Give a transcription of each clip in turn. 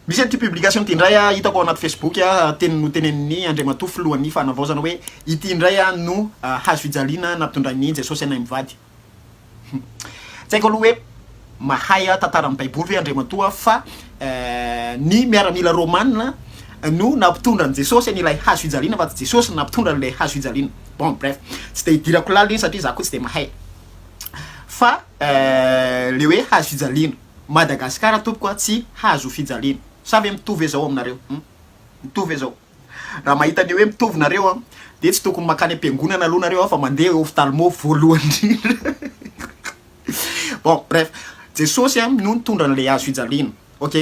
Misy an'ity publication ity indray hitako ao anaty Facebook, teny notenenin'ny Andriamatoa Filohan'ny Fanavaozana hoe ity indray no hazo fijaliana nampitondrain'i Jesosy anay mivady. Tsy haiko aloha hoe mahay tantaran'ny Baiboly ve Andriamatoa fa ny miaramila romana no nampitondra an'i Jesosy an'ilay hazo fijaliana fa tsy Jesosy no nampitondra an'ilay hazo fijaliana. Bon bref, tsy dia hidirako lalina iny satria za koa tsy dia mahay. Fa le hoe hazo fijaliana. Madagascar tompoko a tsy hazo fijaliana. Sa ve mitovy ve zao aminareo hum? Mitovy ve zao? Raha mahita ny hoe mitovy nareo an, dia tsy tokony mankany am-piangonana aloha nareo an fa mandeha ophtalmo voalohany indrindra. Bon bref, Jesosy an no nitondra an'ilay hazo fijaliana. Ok.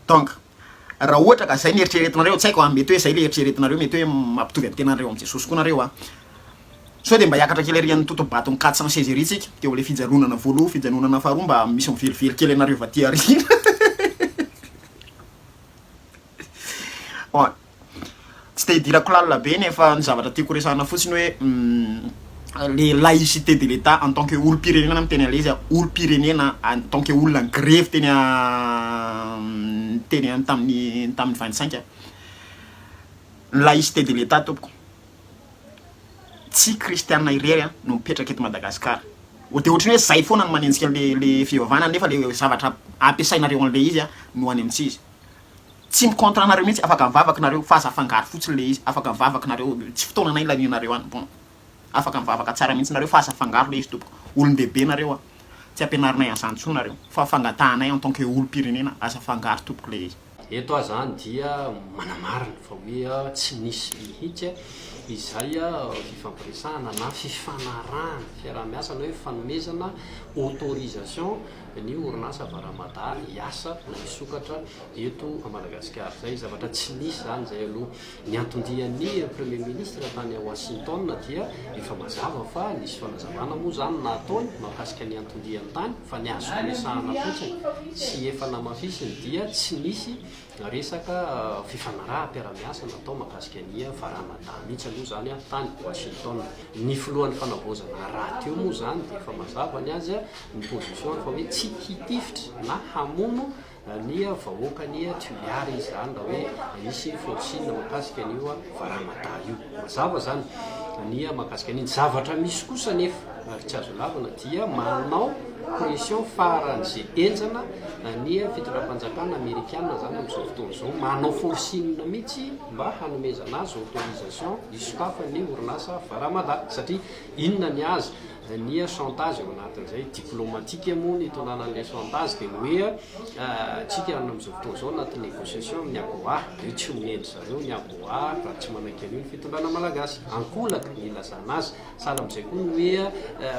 Donc raha ohatra ka zay ny eritreretinareo, tsy haiko an, mety hoe zay le eritreretinareo, mety hoe mampitovy ny tenanareo amin'i Jesosy koa nareo an. Sao dia mba hiakatra kely ery amin'ny totobaton'ny 416 ery tsika, dia eo ilay fijanonana voaloha, fijanonana faharoa mba misy mivelively kely anareo avy aty aoriana. Bon, tsy te hidirako lalina be nefa ny zavatra tiako resahana fotsiny hoe le laïcité de l'Etat en tant que olom-pirenena miteny an'ilay izy aho, olom-pirenena en tant que olona nigrevy teny teny tamin'ny tamin'ny 25, ny laïcité de l'Etat tompoko. Tsy kristiana irery no mipetraka eto Madagascar. Dia ohatran'ny hoe zay foana no manenjika an'le le fivavahana nefa le zavatra ampiasainareo an'le izy no any amin'ny tsy izy. Tsy mi contre anareo mihitsy, afaka mivavaka nareo fa aza afangaro fotsiny le izy, afaka mivavaka nareo, tsy fotoananay lanianareo any, bon afaka mivavaka tsara mihitsy nareo fa aza afangaro le izy tompoko, olon-dehibe nareo a, tsy ampianarinay an'izany intsony nareo fa fangatahanay en tant que olom-pirenena aza afangaro tompoko le izy. Eto aho izany dia manamarina fa hoe tsy nisy mihitsy izay fifampiresahana na fifanarahana, fiaraha-miasa na hoe fanomezana autorisation ny orinasa Varamada hiasa na hisokatra eto Madagasikara. Izay zavatra tsy nisy izany izay aloha. Ny anton-dian'ny Premier Ministre tany Washington dia efa mazava fa nisy fanazavana moa izany nataony mahakasika ny anton-diany tany fa ny azoko resahana fotsiny sy efa namafisiny dia tsy nisy resaka fifanaraham-piarahamiasa natao mahakasika ny Varamada mihitsy aloha izany tany Washington. Ny filohan'ny fanavaozana rahateo moa izany dia efa mazava ny azy ny position-ny fa hoe tsy hitifitra na hamono ny vahoakan'i Toliara izy izany raha hoe hisy forcing mahakasika an'io Varamada io. Mazava izany ny mahakasika an'iny. Zavatra misy kosa anefa ary tsy azo lavina dia manao pression faran'izay henjana ny fitondram-panjakana amerikana izany amin'izao fotoana izao. Manao forcing mihitsy mba hanomezana azy autorisation hisokafan'ny orinasa Varamada satria inona ny azy? Ny chantage ao anatin'izay, diplomatique moa ny itondrana an'ilay chantage dia ny hoe tsika amin'izao fotoana izao anaty négociation amin'ny AGOA dia tsy omen-dry zareo ny AGOA raha tsy manaiky an'io ny fitondrana malagasy. Ankolaka ny ilazana azy. Sahala amin'izay koa ny hoe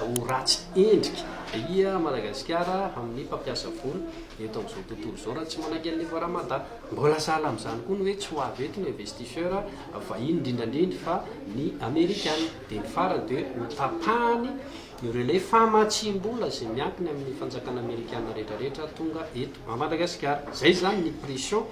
ho ratsy endrika i Madagasikara amin'ny mpampiasa vola eto amin'izao tontolo izao raha tsy manaiky an'ilay Varamada. Mbola sahala amin'izany koa ny hoe tsy ho avy eto ny investisseur vahiny indrindra indrindra fa ny amerikana. Dia ny farany dia hoe ho tapahany ny relais famatsiam-bola izay miankina amin'ny fanjakana amerikana rehetra rehetra tonga eto à Madagasikara. Izay izany ny pression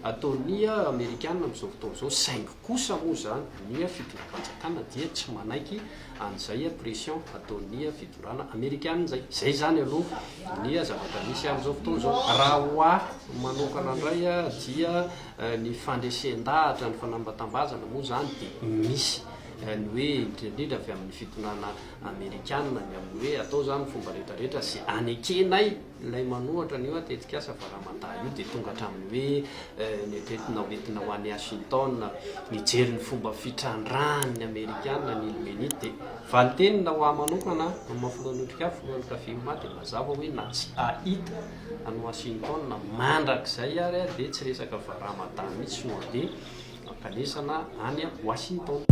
ataon'ny amerikana amin'izao fotoana izao saingy kosa moa izany ny fitondram-panjakana dia tsy manaiky an'izay pression ataon'ny fitondrana amerikana izay. Izay izany aloha ny zavatra misy amin'izao fotoana izao. Raha ho ahy manokana indray dia ny fandresen-dahatra, ny fanambatambazana moa izany dia misy. ny hoe indrindra indrindra avy amin'ny fitondrana amerikana ny amin'ny hoe atao izany ny fomba rehetra rehetra izay anekenay ilay manohatra an'io tetikasa Varamada io dia tonga hatramin'ny hoe neritreretina ho entina ho any Washington nijery ny fomba fitrandrahan'ny amerikana ny ilmenite dia valinteny na ho ahy manokana amin'ny maha filohan'ny otrikafo filohan'ny kavima dia mazava hoe na tsy hahita an'i Washington mandrakizay ary dia tsy resaka Varamada mihitsy no handeha Ankanesana any Washington.